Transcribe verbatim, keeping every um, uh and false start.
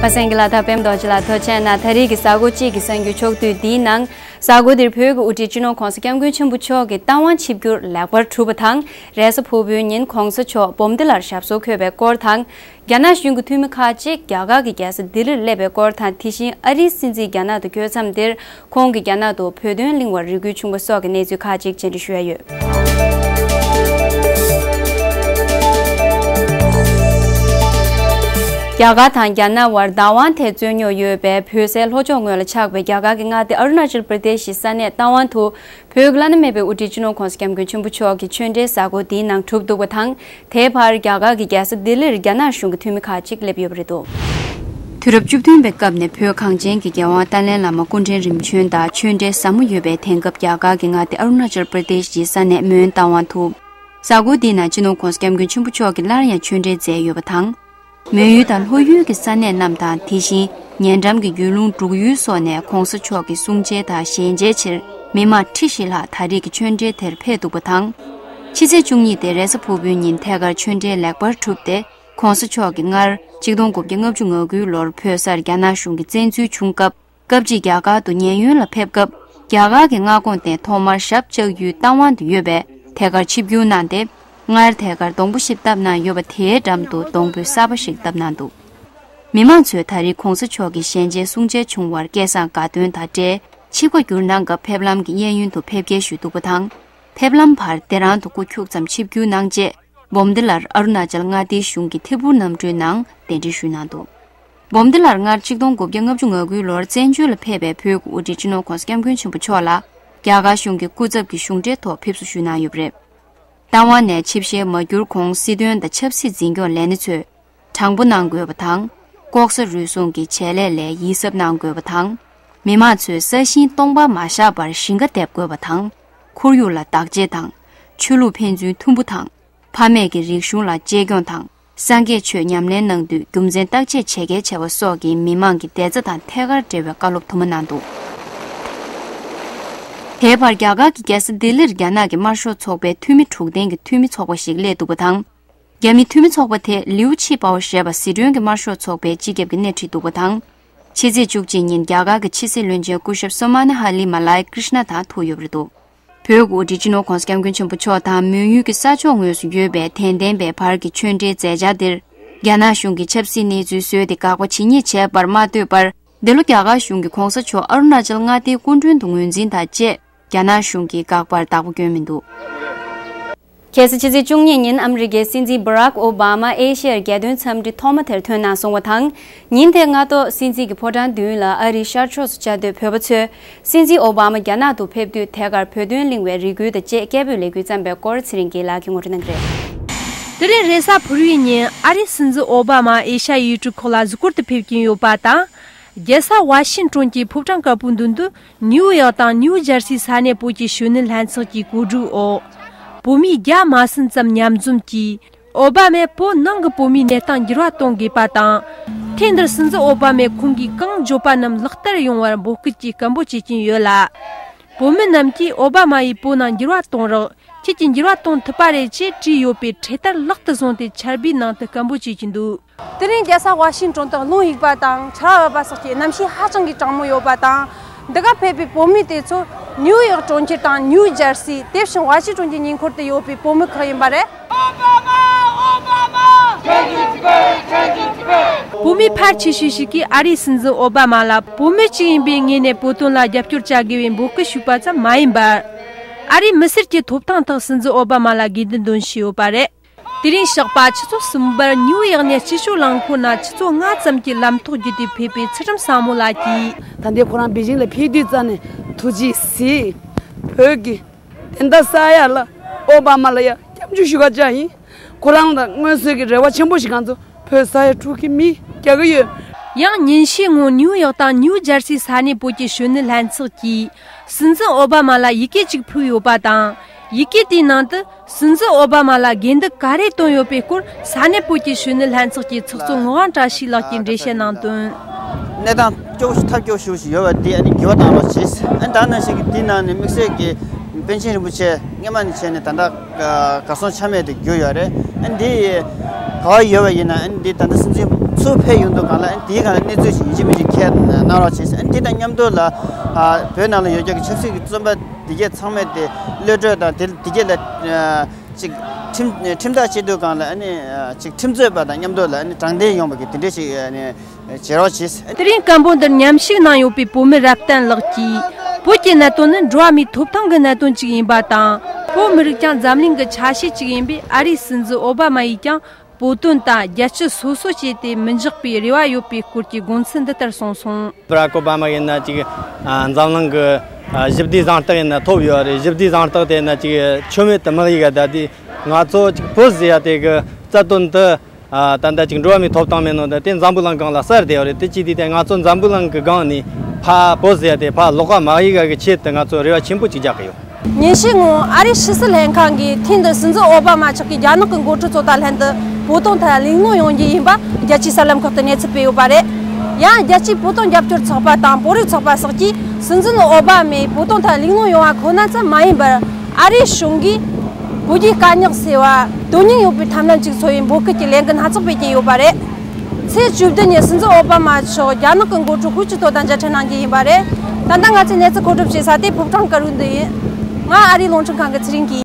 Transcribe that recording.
པ་སངས་ཀྱི་ལ་དྭགས་པད་མ་རྡོ་རྗེ་ལགས་ཐུགས་རྗེ་གནང་། ད་རེས་ཀྱི་གཟའ་འཁོར་གཅིག་གི་གསར་འགྱུར་ཕྱོགས་བསྡུས་འདིའི་ནང་། གཟའ་འཁོར་འདིར་བོད་ཀྱི་དབུ་ཁྲིད་སྤྱི་ནོར་༸གོང་ས་༸སྐྱབས་མགོན་ཆེན་པོ་མཆོག་གི་རྟ་དབང་ཆིབས་བསྒྱུར་ལེགས་པར་གྲུབ་པ་དང་། རེས་གཟའ་ཕུར་བུའི་ཉིན་༸གོང་ས་མཆོག་འབུམ་སྡེ་ལར་ཞབས་སོར་འཁོད་པའི་སྐོར་དང་། རྒྱ་ནག་གཞུང་གི་འཐུས་མི་ཁག་ཅིག་རྒྱ་གར་གྱི་རྒྱལ་ས་ལྡི་ལིར་སླེབས་པའི་སྐོར་དང་། དེ་བཞིན་ཨ་རིའི་སྲིད་འཛིན་རྒྱ་ནག་ཏུ་འཁྱོལ་མཚམས་འདིར་ཁོང་གིས་རྒྱ་ནག་ཏུ་བོད་དོན་གླེང་བར་རེ་སྐུལ་བྱུང་བ་སོགས་ཀྱི་གནས་ཚུལ་ཁག་ཅིག་བཅར་འདྲི་ཞུ་ཡ་ཡོད། རྒྱ་གར་དང་རྒྱ་ནག་དབར་བདག་དབང་ཐད་རྩོད་རྙོག་ཡོད་པའི་བོད་སའི་ལྷོ་ཕྱོགས་ངོས་ལ་ཆགས་པའི་རྒྱ་གར་གྱི་མངའ་སྡེ་ཨ་རུ་ན་ཅལ་པྲ་དེ་ཤི་ས་གནས་རྟ་དབང་དུ། བོད་ཀྱི་བླ་ན་མེད་པའི་དབུ་ཁྲིད་སྤྱི་ནོར་༸གོང་ས་༸སྐྱབས་མགོན་ཆེན་པོ་མཆོག་གི་ཆོས་འབྲེལ་གཟའ་འཁོར་འདིའི་ནང་གྲུབ་འདུག་པ་དང་། དེའི་བར་རྒྱ་གར་གྱི་རྒྱལ་ས་ལྡི་ལིར་རྒྱ་ནག་གཞུང་གི་འཐུས་མི་ཁག་ཅིག་སླེབས་ཡོད་པ་རེད་འདུག་དུས་རབས་བཅུ་བདུན་པའི་སྐབས་ནས་བོད་གངས་ཅན་གྱི་རྒྱལ་དབང་ཏཱ་ལའི་བླ་མ་སྐུ་ཕྲེང་རིམ་བྱོན་དང་ཆོས་འབྲེལ་ཟབ་མོ་ཡོད་པའི་དེང་སྐབས་རྒྱ་གར་གྱི་མངའ་སྡེ་ཨ་རུ་ན་ཅལ་པྲ་དེཤ་གྱི་ས་གནས་མོན་རྟ་དབང་དུ། གཟའ་འཁོར་འདིའི་ནང་སྤྱི་ནོར་༸གོང་ས་༸སྐྱབས་མགོན་ཆེན་པོ་མཆོག་གིས་སླར་ཡང་ཆོས་འབྲེལ་མཛད་ཡོད་པ་དང་། མོན་ཡུལ་དང་ལྷོ་ཡུལ་གྱི་ས་གནས་རྣམས་དང་། དེ་བཞིན་ཉེ་འགྲམ་གྱི་ཡུལ་ལུང་འབྲུག་ཡུལ་སོགས་ནས་༸གོང་ས་མཆོག་གི་གསུང་བཤད་དང་ཞལ་མཇལ་ཕྱིར་མི་མང་ཁྲི་བཞི་ལྷག་ད་རེས་ཀྱི་ཆོས་འབྲེལ་དེར་ཕེབས་འདུག་པ་དང་། ཕྱི་ཚེས་བཅུ་གཉིས་ཏེ་རེས་གཟའ་ཕུར་བུའི་ཉིན་ཐད་ཀར་ཆོས་འབྲེལ་ལེགས་པར་གྲུབ་སྟེ། ༸གོང་ས་མཆོག་གིས་སྔར་ཆིག་སྟོང་དགུ་བརྒྱ་ལྔ་བཅུ་ང་དགུའི་ལོར་བོད་སར་རྒྱ་ནག་གཞུང་གིས་བཙན་འཛུལ་བྱུང་སྐབས། སྐབས་གཅིག་རྒྱ་གར་དུ་ཉེན་གཡོལ་ལ་ཕེབས་སྐབས། རྒྱ་གར་གྱི་མངའ་ཁོངས་སྟེང་ཐོག་མར་ཞབས་བཅགས་ཡུལ་རྟ་དབང་དུ་ཡོད་པས་ཐད་ཀར་ཆིབས་བསྒྱུར་གནང་སྟེ། སྔར་ཐད་ཀར་སྡོང་པོ་ཞིག་བཏབ་གནང་ཡོད་པ་དེའི་འགྲམ་དུ་སྡོང་པོ་གསར་པ་ཞིག་བཏབ་གནང་འདུག་མི་མང་ཚོས་ད་རེས་༸གོང་ས་མཆོག་གི་ཞལ་མཇལ་གསུང་མཇལ་བྱུང་བར་སྐལ་བཟང་དགའ་སྟོན་དང་འབྲེལ། ཆིབས་ཁ་བསྒྱུར་གནང་སྐབས་ཕེབས་ལམ་གྱི་གཡས་གཡོན་དུ་ཕེབས་སྐྱེལ་ཞུས་འདུག་པ་དང་། ཕེབས་ལམ་བར་བདེ་རང་དུ་སྐུ་འཁྱུག་ཙམ་ཆིབས་བསྒྱུར་གནང་རྗེས། འབུམ་སྡེ་ལར་ཨ་རུ་ན་ཅལ་མངའ་སྡེའི་གཞུང་གི་ཐད་འཕུར་གནམ་གྲུའི་ནང་གདན་འདྲེན་ཞུས་གནང་འདུག་འབུམ་སྡེ་ལར་སྔར་ཆིག་སྟོང་དགུ་བརྒྱ་ལྔ་བཅུ་ང་དགུའི་ལོར་བཙན་བྱོལ་ལ་ཕེབས་པའི་བོད་ཀྱི་དབུ་ཁྲིད་སྤྱི་ནོར་༸གོང་ས་༸སྐྱབས་མགོན་ཆེན་པོ་མཆོག་ལ་རྒྱ་གར་གཞུང་གི་སྐུ་ཚབ་ཀྱི་གཞུང་འབྲེལ་ཐོག་ཕེབས་བསུ་ཞུས་གནང་ཡོད་པ་རེད། རྟ་དབང་ནས་ཆིབས་ཞལ་མ་བསྒྱུར་གོང་སྲིད་དོན་དང་ཆབ་སྲིད་འཛིན་སྐྱོང་ལས་སྣེ་ཚོས་དྲང་པོ་གནང་དགོས་པ་དང་། ལྐོག་ཟ་རུལ་སུངས་ཀྱི་བྱེད་ལས་ལས་ཡིད་གཟབ་གནང་དགོས་པ་དང་། མི་མང་ཚོས་ས་ཞིང་སྟོང་པར་མ་བཞག་པར་ཞིང་ཁ་འདེབས་དགོས་པ་དང་། ཁོར་ཡུག་ལ་བདག་གཅེས་དང་། ཆོས་ལུགས་ཕན་ཚུན་མཐུན་པོ་དང་། ཕ་མེས་ཀྱི་རིག་གཞུང་ལ་གཅེས་སྐྱོང་དང་། སངས་རྒྱས་ཆོས་ཉམས་ལེན་གནང་དུས་རྒྱུ་མཚན་བརྟག་དཔྱད་བྱེད་གལ་ཆེ་བ་སོགས་ཀྱི་མི་མང་གི་བདེ་རྩ་དང་ཐད་ཀར་འབྲེལ་བའི་བཀའ་སློབ་དུ་མ་གནང་འདུག་དེའི་བར་རྒྱ་གར་གྱི་རྒྱལ་ས་ལྡི་ལིར་རྒྱ་ནག་གི་དམར་ཤོག་ཚོགས་པའི་འཐུས་མི་དྲུག་ལྡན་གྱི་འཐུས་མི་ཚོགས་པ་ཞིག་སླེབས་འདུག་པ་དང་། རྒྱ་མི་འཐུས་མི་ཚོགས་པ་དེ་ལིའུ་ཆི་པའོ་ཞེས་པ་ཟི་ཁྲོན་གྱི་དམར་ཤོག་ཚོགས་པའི་སྤྱི་ཁྱབ་ཀྱི་སྣེ་ཁྲིད་འདུག་པ་དང་། ཕྱི་ཚེས་བཅུ་གཅིག་ཉིན་རྒྱ་གར་གྱི་ཕྱི་སྲིད་བློན་ཆེན་སྐུ་ཞབས་སོ་མ་ན་ཧ་ལི་མ་ལའི་ཀྲིཤ་ན་དང་ཐུག་ཡོད་པ་རེད་འདུག་བོད་ཀྱི་དབུ་ཁྲིད་སྤྱི་ནོར་༸གོང་ས་༸སྐྱབས་མགོན་ཆེན་པོ་མཆོག་དང་མོན་ཡུལ་གྱི་ས་ཕྱོགས་ངོས་སུ་ཡོད་པའི་དད་ལྡན་པའི་བར་གྱི་ཆོས་འབྲེལ་མཛད་འཆར་འདིར། རྒྱ་ནག་གཞུང་གིས་ཆབ་སྲིད་གནས་ཚུལ་བཟོས་ཏེ་དགག་པ་ཇི་སྙེད་བྱས་པར་མ་ལྟོས་པར། འདི་ལོ་རྒྱ་གར་གཞུང་གིས་༸གོང་ས་མཆོག་ཨ་རུ་ན་ཅལ་མངའ་སྡེའི་སྐུ་མགྲོན་དུ་ངོས་འཛིན་དང་བཅས། རྒྱ་ནག་གཞུང་གིས་དགག་པར་བདག་པོ་བསྐྱོན་མི་འདུག་ཁ་སང་ཕྱི་ཚེས་བཅུ་གཉིས་ཉིན་ཨ་མི་རི་ཀའི་སྲིད་འཛིན་བྷ་རག་ཨོ་བྷ་མ་ཨེ་ཤི་ཡར་རྒྱལ་དོན་འཚམས་འདྲི་ཐོག་མ་དེར་ཐོན་གནང་སོང་བ་དང་། ཉིན་དེའི་སྔ་ཐོག་སྲིད་འཛིན་གྱི་ཕོ་བྲང་མདུན་ལ་ཨ་རིའི་ཤར་ཕྱོགས་སུ་བཅའ་སྡོད་བོད་པ་ཚོས། སྲིད་འཛིན་ཨོ་བྷ་མ་རྒྱ་ནག་ཏུ་ཕེབས་དུས་ཐད་ཀར་བོད་དོན་གླེང་བའི་རེ་སྐུལ་དང་བཅས་སྐད་འབོད་ལས་འགུལ་བརྩམས་པའི་སྐོར་ཚེ་རིང་སྐྱིད་ལགས་ཀྱིས་ངོ་སྤྲོད་གནང་གི་རེད། དེ་རིང་རེས་གཟའ་ཕུར་བུའི་ཉིན་ཨ་རིའི་སྲིད་འཛིན་ཨོ་བྷ་མ་ཨེ་ཤ་ཡའི་ཡུལ་གྲུ་ཁག་ལ་གཟིགས་སྐོར་དུ་ཕེབས་ཀྱིན་ཡོད་པ་དང་། རྒྱལ་ས་ཝ་ཤིང་ཏོན་གྱི་ཕོ་བྲང་དཀར་པོའི་མདུན་དུ་ནིའུ་ཡོག་དང་ནིའུ་ཇར་སི་ས་གནས་བོད་ཀྱི་གཞོན་ནུ་ལྷན་ཚོགས་ཀྱི་གོ་སྒྲིག་འོག་བོད་མི་བརྒྱ་མ་ཟིན་ཙམ་མཉམ་འཛོམས་ཀྱིས། ཨོ་བྷ་མས་བོད་ནང་གི་བོད་མིའི་གནས་སྟངས་འགྱུར་བ་གཏོང་དགོས་པ་དང་། ཐེངས་འདིར་སྲིད་འཛིན་ཨོ་བྷ་མས་ཁོང་གིས་གང་བརྗོད་པ་རྣམས་ལག་བསྟར་ཡོང་བར་འབོད་སྐུལ་གྱིས་སྐད་འབོད་བྱེད་ཀྱིན་ཡོད་ལ། བོད་མི་རྣམས་ཀྱིས་ཨོ་བྷ་མ་ཡིས་བོད་ནང་འགྱུར་བ་གཏོང་རོགས། ཁྱེད་ཀྱིས་འགྱུར་བ་གཏོང་ཐུབ་པ་རེད་ཅེས་བྲིས་ཡོད་པའི་འཕྲེད་དར་ལག་ཏུ་བཟུང་སྟེ་ཆར་པའི་ནང་དུ་སྐད་འབོད་བྱེད་ཀྱིན་འདུག་དེ་རིང་རྒྱལ་ས་ཝ་ཤིང་ཏོན་དུ་རླུང་གཡུག་པ་དང་ཆར་པ་བབས་པ་སོགས་ཀྱི་གནམ་གཤིས་ཧ་ཅང་གི་གྲང་མོ་ཡོད་པ་དང་། འདི་ག་ཕེབས་པའི་བོད་མི་དེ་ཚོ་ནིའུ་ཡོག་གྲོང་ཁྱེར་དང་ནིའུ་ཇར་སི། དེ་བཞིན་ཝ་ཤིང་ཏོན་གྱི་ཉེ་འཁོར་དུ་ཡོད་པའི་བོད་མི་ཁག་ཡིན་པ་རེད། བོད་མི་ཕལ་ཆེ་ཤོས་ཤིག་གིས་ཨ་རིའི་སྲིད་འཛིན་ཨོ་བྷ་མ་ལ་བོད་མི་གཅིག་ཡིན་པའི་ངོས་ནས་བོད་དོན་ལ་རྒྱབ་སྐྱོར་བྱ་དགོས་པའི་འབོད་སྐུལ་ཞུས་པ་ཙམ་མ་ཡིན་པར། ཨ་རིའི་མི་སེར་གྱི་ཐོབ་ཐང་ཐོག་སྲིད་འཛིན་ཨོ་བྷ་མ་ལ་དགོས་འདུན་འདོན་བཞིན་ཡོད་པ་རེད། དེ་རིང་ཞོགས་པ་ཆུ་ཚོད་གསུམ་པར་ནིའུ་ཡོག་ནས་སྤྱི་སྤྱོད་རླངས་འཁོར་ནང་ཆུ་ཚོད་ལྔ་ཙམ་གྱི་ལམ་ཐོག་བརྒྱུད་དེ་ཕེབས་པའི་ཚུལ་ཁྲིམས་བཟང་མོ་ལགས་ཀྱིས། ད་ལྟའི་ཁོ་རང་པེ་ཅིང་ལ་ཕེབས་དུས་ཙམ་ནས་ཐུགས་རྗེས་གཟིགས། བོད་ཀྱི་བདེན་མཐའ་གསལ་ཡག་ལ་ཨོ་བྷ་མ་ལ་ཡང་སྐྱབས་འཇུག་ཞུ་ག་བཅར་ཡིན། ཁོ་རང་ལ་མངོན་གསལ་གྱི་རེ་བ་ཆེན་པོ་ཞིག་ང་ཚོ་བོད་ས་ཡ་དྲུག་གི་མི་རྒྱག་གི་ཡོད། ཡང་ཉིན་ཤས་སྔོན་ནིའུ་ཡོག་དང་ནིའུ་ཇར་སི་ས་གནས་བོད་ཀྱི་གཞོན་ནུ་ལྷན་ཚོགས་ཀྱིས་སྲིད་འཛིན་ཨོ་བྷ་མ་ལ་ཡི་གེ་གཅིག་ཕུལ་ཡོད་པ་དང་། ཡི་གེ་དེའི་ནང་དུ། སྲིད་འཛིན་ཨོ་བྷ་མ་ལ་དགོས་འདུན་ག་རེ་བཏོན་ཡོད་པའི་སྐོར་ས་གནས་བོད་ཀྱི་གཞོན་ནུ་ལྷན་ཚོགས་ཀྱི་ཚོགས་གཙོ་ངག་དབང་བཀྲ་ཤིས་ལགས་ཀྱིས་འགྲེལ་བཤད་གནང་དོན། གནས་སྟངས་སྐྱོ་ཤོས་ཐབས་སྐྱོ་ཤོས་ཤིག་ཡོད་པ་དེ་ཨ་ནི་འགྱུར་བ་བཏང་རོགས་བྱེད། ཨ་ནི་ད་ནང་བཞིན་གྱི་དེའི་ནང་ནས་དམིགས་བསལ་གྱི་པཎ་ཆེན་རིན་པོ་ཆེ་སྔས་མ་ནས་བྱས་ནས་ད་ལྟ་གར་སོང་ཆ་མེད་དུ་གྱུར་ཡོད་རེད། ཨ་ནི་དེ་ ག་བ་ཡོད་པ་ཡིན་ན་ཨ་ནི་འདི་ད་ལྟ་སྲིད་འཛིན་ཚུར་ཕེབས་ཡོང་དུས་སྒང་ལ་ཨ་ནི་དེའི་སྒང་ལ་གནས་ཚུལ་ཞིག་ཡིན་གཅིག་མིན་གཅིག་ཁྱེར་གནང་རོགས་བྱེད། ཨ་ནི་དེ་དང་མཉམ་དུ་ལ་ཨ་བོད་ནང་ལ་ཡོད་རྒྱུ་གི་ཆབ་སྲིད་ཀྱི་བཙོན་པ་དེ་གས་ཚང་མས་དེ་གློད་གྲོལ་དང་དེ་དེ་གས་ལ་ཨ་ཅིག་ཁྲིམས་ཁྲིམས་ཐག་བཅད་དུས་སྒང་ལ་ཨ་ནི་ཨ་ཅིག་ཁྲིམས་རྩོད་པ་དང་མཉམ་དུ་ལ་ཨ་ནི་དྲང་བདེན་ཡོང་བ་གི་དེ་འདྲས་ཞིག་ཨ་ནི་བྱེད་རོགས་བྱེད། དེ་རིང་སྐད་འབོད་འདིར་མཉམ་ཞུགས་གནང་ཡོད་པའི་བོད་མི་རབ་བརྟན་ལགས་ཀྱིས། བོད་ཀྱི་གནད་དོན་ནི་འགྲོ་བ་མིའི་ཐོབ་ཐང་གི་གནད་དོན་ཅིག་ཡིན་པ་དང་། བོད་མི་རིགས་ཀྱང་འཛམ་གླིང་གི་ཆ་ཤས་ཅིག་ཡིན་པས། ཨ་རིའི་སྲིད་འཛིན་ཨོ་བྷ་མ་ཡིས་ཀྱང་བོད་དོན་དང་རྒྱལ་སྤྱི་སོ་སོ་བྱས་ཏེ་མི་འཇགས་པའི་རེ་བ་ཡོད་པའི་སྐོར་གྱི་དགོངས་ཚུལ་འདི་ལྟར་གསུངས་སོང་། བྷ་རག་ཨོ་བྷ་མ་ཡིན་ན་ཅིག་ཨ་འཛམ་གླིང་གི་ཨ་ཞི་བདེའི་གཟེངས་རྟགས་ཡིན་ན་ཐོབ་ཡོད་རེད། ཞི་བདེའི་གཟེངས་རྟགས་དེ་ན་ཅིག་ཆོ་མེད་དུ་མི་ལུས་ག་ད་དེ་ང་ཚོ་ཅིག་བོད་ཟེར་ཡ་དེ་གི་རྩ་དོན་དུ། ཨ་ད་ལྟ་ཅིག་འགྲོ་བ་མིའི་ཐོབ་ཐང་མེད་ནོ་ད་དེ་འཛམ་བུ་གླིང་སྒང་ལ་གསལ་བསྡད་ཡོད་རེད། དེ་ཅི་དེ་དེ་ང་ཚོ་འཛམ་བུ་གླིང་གི་སྒང་ནས་ཕ་བོད་ཟེར་ཡ་དེ་ཕ་ལོག་པ་མ་ཡིན་ག་གི་ཆེད་དུ་ང་ཚོ་རེ་བ་ཆེན་པོ་ཅིག་རྒྱག་གི་ཡོད། ཉིན་ཤས་སྔོན་ཨ་རིའི་ཕྱི་སྲིད་ལྷན་ཁང་གིས་ཐེངས་འདིར་སྲིད་འཛིན་ཨོ་བྷ་མ་མཆོག་གིས་རྒྱ་ནག་གི་འགོ་ཁྲིད་ཚོ་དང་ལྷན་དུ་བོད་དོན་ཐད་གླེང་སློང་ཡོང་རྒྱུ་ཡིན་པ་རྒྱལ་སྤྱིའི་གསར་ལམ་ཁག་ཏུ་གནས་ཚུལ་སྤེལ་ཡོད་པ་རེད། ཡང་རྒྱལ་སྤྱིའི་བོད་དོན་རྒྱབ་སྐྱོར་ཚོགས་པ་དང་བོད་རིགས་ཚོགས་པ་སོགས་ཀྱིས་སྲིད་འཛིན་ཨོ་བྷ་མས་བོད་དོན་ཐད་གླེང་སློང་ཡོང་བ་ཁོ་ན་ཙམ་མ་ཡིན་པར། ཨ་རིའི་གཞུང་གིས་བོད་རྒྱའི་དཀའ་རྙོག་སེལ་བར་དོན་སྙིང་ཡོད་པའི་ཐབས་ལམ་ཅིག་འཚོལ་བའི་འབོད་སྐུལ་གྱི་ལས་འགུལ་སྣ་ཚོགས་སྤེལ་གྱིན་ཡོད་པ་རེད། ཚེས་བཅུ་བདུན་ཉིན་སྲིད་འཛིན་ཨོ་བྷ་མ་མཆོག་རྒྱ་ནག་གི་འགོ་ཁྲིད་ཧུའུ་ཅི་ཐོ་དང་མཇལ་འཕྲད་གནང་རྒྱུ་ཡིན་པ་རེད། ད་ལྟ་ང་ཚོས་གནས་ཚུལ་མཁོ་སྒྲུབ་བྱེད་ས་དེ་ཕོ་བྲང་དཀར་པོའི་མདུན་ཡིན། ང་ཨ་རིའི་རླུང་འཕྲིན་ཁང་གི་ཚེ་རིང་གིས།